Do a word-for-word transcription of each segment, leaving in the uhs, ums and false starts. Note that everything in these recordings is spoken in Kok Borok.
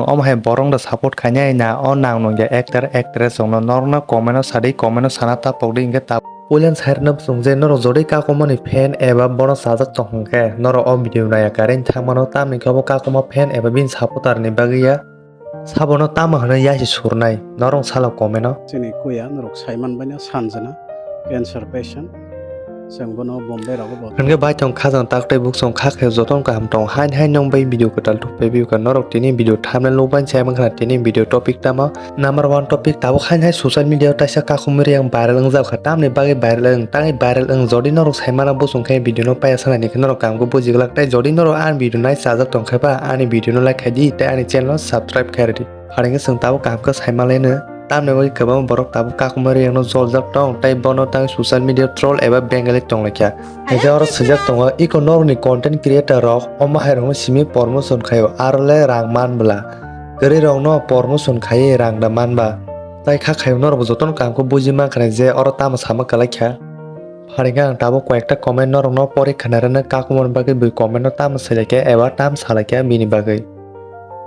Omo hai borok no support khainai na o nang nungya actor actress rok no norok no comment o sadi comment o sana ta pokdi hinkhe ta. Puilan sai rwna bwswng je norok jodi kakumani fan eba bono chajak tong hwnkhe norok o video naiya karwi thangmano tamni khe obo kakuma fan eba bini supporter ni bagwi ya. Sabono tamo hwnwi yasi surnai norok salo comment o. Chini kuya norok saiman baino sanjana cancer patient. Chwng bono Bombay rogo bo. Hwnkhe bai tong khajang tak tei buk song kha khe jotono kaham tong hain hain nong bai video kwtal thupaiwi ka norok tini video thumbnail nukbai chai mankha tini video topic tamo. Number one topic tabuk hain hai social media o taisa kakhumui riyang viral wngjak kha tamni bagwi viral wng tangwi viral wng jodi norok saimana bosong khe video no paiya sanani khe norok kaham khe buji glak tei jodi norok ani video nai chajak tong khe ba ani video no like khai di tei ani channel no subscribe khai rwdi. Pharingkhe chwng tabuk kaham khe saimalaino. Tamni bagwi kwbangma borok tabuk kakhumui riyangno joljak tong tei bono tangwi social media troll eba bengali tonglaikha. Haikhe oro swijak tongo, iko norokni content creator rok omo hairokno simi promotion khaio, aro le rang man bwla. Kwrwi rokno promotion khaiwi rang da man ba. Tai kha khaio norokbo jotono kaham khe buji mankha je oro tamo sama kwlaikha. Pharingkhe ang tabuk koyekta comment norokno pori khwnarwna kakhumoni bagwi bui comment no tamo sailaikha eba tamo salaikha bini bagwi.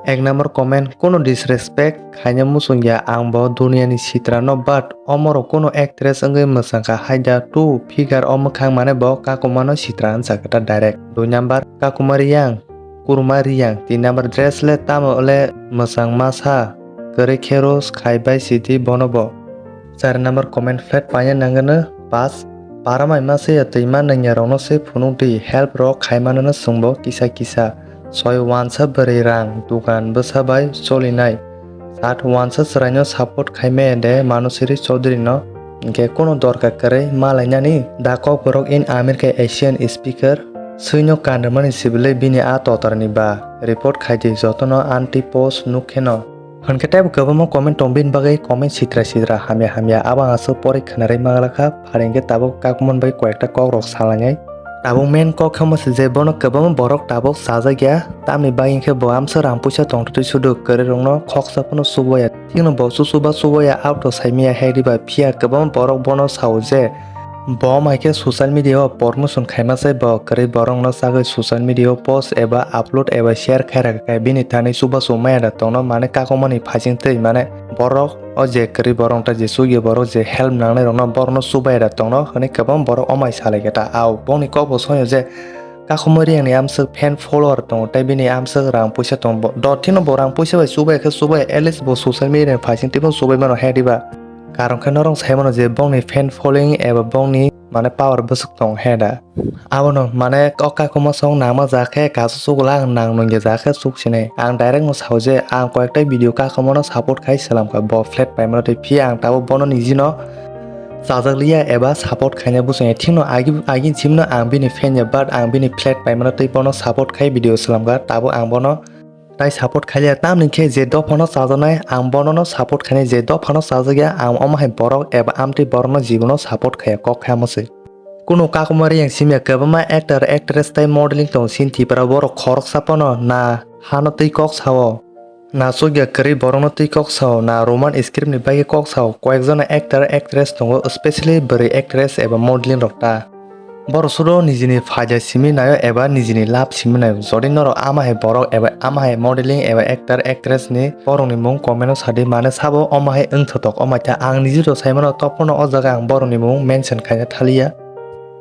Ek number comment, kono disrespect khaina muchungya ang bo duniyani sitrano, but omorok kono actress wngwi mwchangkha haida two figure o mwkhang mane bo kakumano sitra wngsa khe ta direct. Dui number, kakuma riyang, kuruma riyang, tin number dress le tamo le mwchang masa, kwrwi khe rose khai bai sidi bono bo. Char number comment flat paina nangano pass. Paramai masa ya twi ma nangya rokno se phunuk di help rok khai manano chwngbo kisa kisa. Soi wansa bwrwi rang dukan bwsa bai cholinai. Sat wansa chwraino support khai maya de Manusiri Chaudhary no. Hinkhe kono dorkar kwrwi malainani da kokborok in America Asian speaker. Swino kanrwmani sibilwi bini a totarni ba report khai di jotono anti post nuk kheno. Hwnkhe teibo kwbangma comment tong bini bagwi comment sitra sitra hamya hamya abo ang aswk pori khwnarwi manglakha pharingkhe tabuk kakumon bai koyekta kokrok salainai. Tabuk main kok khe omo se je bono kwbangma borok tabuk chajakya tamni bagwi khe bo amsa rang puisa tongtwtwi sudu kwrwirokno khoksa phano chubaya thikno bo chuchuba chubaya auto saimaya heriba phiya kwbangma borok bono sao je Bo mai khe social media o promotion khaima se bo kwrwi borok no sagwi social media o post eba upload eba share khai rwkha khe bini thani chubachu maya da tongno mane kakumani phaising twi mane borok o je kwrwi borok ta je chukya borok je help nangnai rokno borok no chubai da tongno hwnwi kwbang borok omai salai khe ta ao bongni kok bo sonyo je kakumari yang ni amswk fan follower tongo tei bini amswk rang puisa tongo do thino bo rang puisa bai chubai khe chubai at least bo social media ni phaising twi chubai mano he diba. Karon khe norok sai mano je bongni fan following eba bongni mane power bwswk tong he da. Abono mane o kakuma song nangma ja khe kasu chugla ang nang nungya ja khe chuk sinai. Ang direct no sao je ang koyekta video kakumano support khai selam kha bo flat paimano tei phiya ang tabuk bono niji no chajak liya eba support khaina bwswng ya thikno agi agi chimno ang bini fan ya but ang bini flat paimano tei bono support khai video selam kha tabuk ang bono Tai support khailiya tamni khe je dophano chajaknai ang bonono support khainai je dophano chajakya ang omo hai borok eba amtwi borokno jibono support khaiya kok khaimo se. Kunu kakumari yang simya kwbangma actor actress tai modeling tongo chini Tripura borok khoroksa pono na hano twi kok sao na chukya kwrwi borokno twi kok sao na Roman script ni bagwi kok sao koyekjona actor actress tongo specially bwrwi actress eba modeling rok ta. Borok sudo nijini phaida simi naio eba nijini love simi naio. Jodi norok ama hai borok eba ama hai modeling eba actor actress ni borokni mung comment o sadi mane sabo oma hai wngthotok omai ta ang niji rw saimano tophono o jaga ang borokni mung mention khaina thaliya.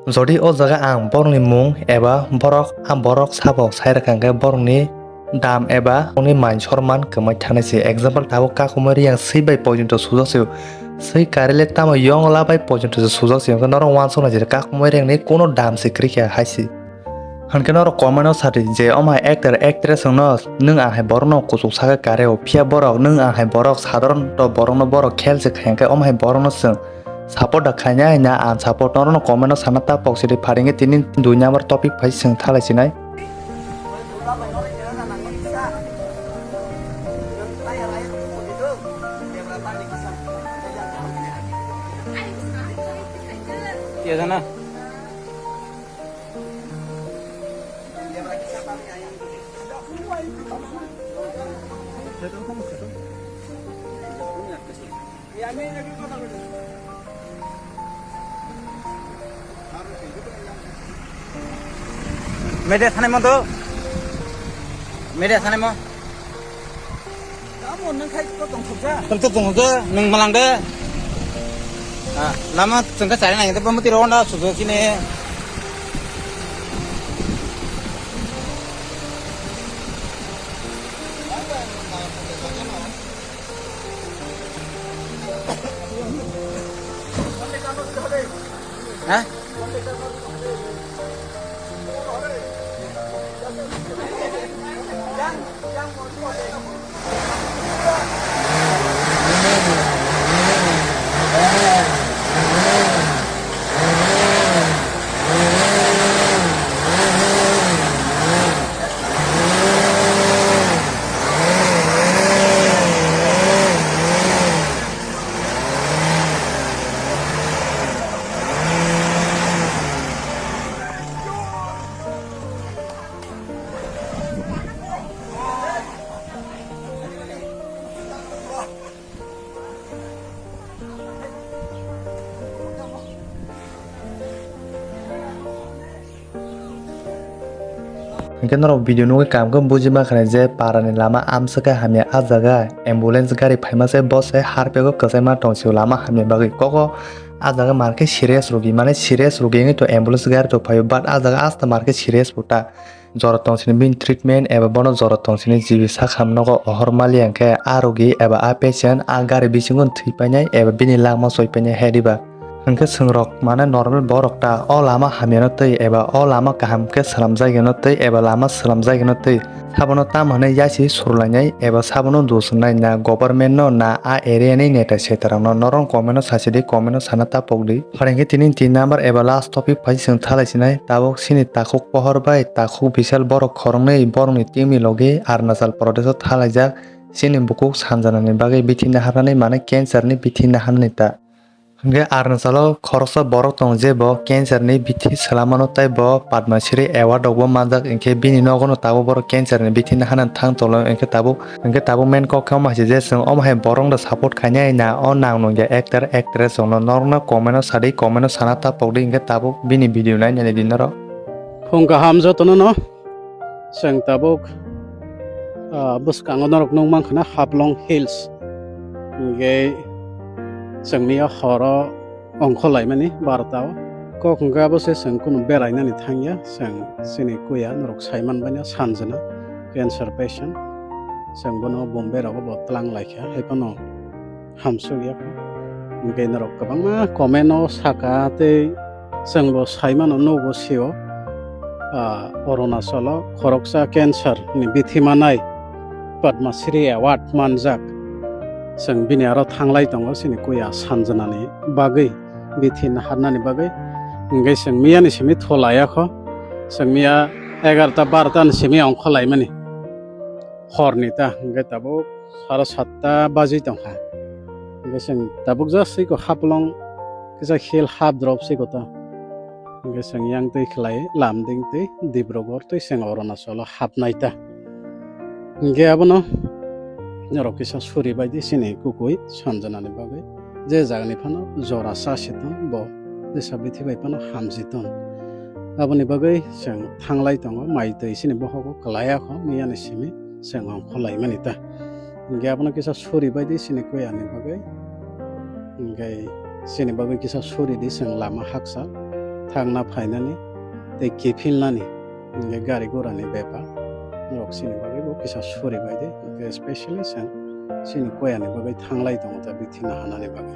Jodi o jaga ang borokni mung eba borok a borok sabo sai rwkha hwnkhe borokni dam eba uni man sorman kwmai thanai se. Example tabuk kakumari yang swi bai pojonto sujak se. Swi karile tamo yong la bai pojonto se sujak se. Hwnkhe norok uansuknai je kakumari yang ni kono dam se kwrwi kha hai se. Hwnkhe norok comment o sadi je omo hai actor actress wngno nwng ang hai borokno kuchuk sakhe kare o phiya borok nwng ang hai borok sadharon to borokno borok khel se khai hwnkhe omo hai borokno chwng Support da khainai na unsupportno norokno comment o sana ta pok sidi pharingwi tini dui number topic phai chwng thalai sinai. Media sanai mo do. Media sanai mo. Amo nang khai ko tong thokja. Tong thok tong thokja, nang malang de. Ah, lama tengka chari nang de, pamati ronda sujo sini. Hah? Hwnkhe norok video nugwi kaham khe buji mankha je para ni lama amswk khe hamya, ah jaga ambulance gari phaima se bo se harpego kwchai ma tong sio lama hamya bagwi kok o. Ah jaga mankhe serious rogi, mane serious rogi wngwi to ambulance gari rok phaio, but ah jaga asta mankhe serious bo ta. Jora tong sini bini treatment eba bono jora tong sini G B sakham nogo ohor maliya hwnkhe ah rogi eba ah patient ah gari bisingo thwi painai eba bini langma soi painai hai diba. Hwnkhe chwng rok mane normal borok ta o lama hamyano twi eba o lama kaham khe swnamjakgwino twi eba lama swnamjakgwino twi sabono tamo hwnwi yasi surlainai eba sabono dusnai na government no na a area ni neta setarokno norok comment o sachidi, comment o sana tapokdi. Phai hwnkhe tini tin number eba last topic phai chwng thalaisinai tabuk chini takhuk pohor bai takhuk bisal borok khoroknwi borokni team ni logi Arunachal Pradesh o thalaijak chini bukuk sanjanani bagwi bithi naharnani mane cancer ni bithi naharnani ta. Hwnkhe Arunachalo khoroksa borok tongo je bo cancer ni bithi swlamano tei bo Padma Shri award rokbo manjak, hwnkhe bini nogono tabuk borok cancer ni bithi naharnani thang tonglaio, hwnkhe tabuk, hwnkhe tabuk main kok khe omo hai se je chwng omo hai borok no support khainai na o nang nungya actor actress rokno norokno comment o sadi, comment o sana tapokdi, hwnkhe tabuk bini video nainani di norok. Phung kaham jotono no. Chwng tabuk, ah, bwskango norok nukmankha na Haflong Hills. Hwnkhe chwng miya horo ongkhorlaimani barota o. Kok hwnkhe abo se chwng kunu berainani thangya, chwng chini kuya norok saimanbaino Sanjana, cancer patient. Chwng bono Bombay rogo bo twlang laikha, haiphano hamsok ya kho. Hwnkhe norok kwbangma comment o saka tei chwngbo saimano nugo sio, ah, Arunachalo khoroksa cancer ni bithi manai Padma Shri award manjak. Chwng bini aro thanglai tongo chini kuya Sanjanani bagwi, bithi naharnani bagwi. Hwnkhe chwng miyani simi tholaya kho. Chwng miya egarota barota ni simi ongkhorlaimani. Horni ta hwnkhe tabuk saro satta baji tongkha. Hwnkhe chwng tabuk just eko Haflong kisa hill half drop se eko ta. Hwnkhe chwng yang twi khlai Lumding twi Dibrugarh twi chwng Arunachalo hapnai ta. Hwnkhe abono norok kisa suri baidi chini kukui Sanjanani bagwi. Je jagani phano jora cha se tong bo, jesa bithi bai phano hamsi tong. Aboni bagwi chwng thanglai tongo, mai twi chini bohogo kwlaiya kho, miyani simi chwng ongkhorlaimani ta. Hwnkhe abono kisa suri baidi chini kuyani bagwi. Hwnkhe chini bagwi kisa suri di chwng lama haksa thangna phainani tei kiphilnani. Hwnkhe gari gura ni bepar norok chini bagwi bo kisa suri bai di, hwnkhe specially chwng chini koya ni bagwi thanglai tongo ta bithi naharnani bagwi.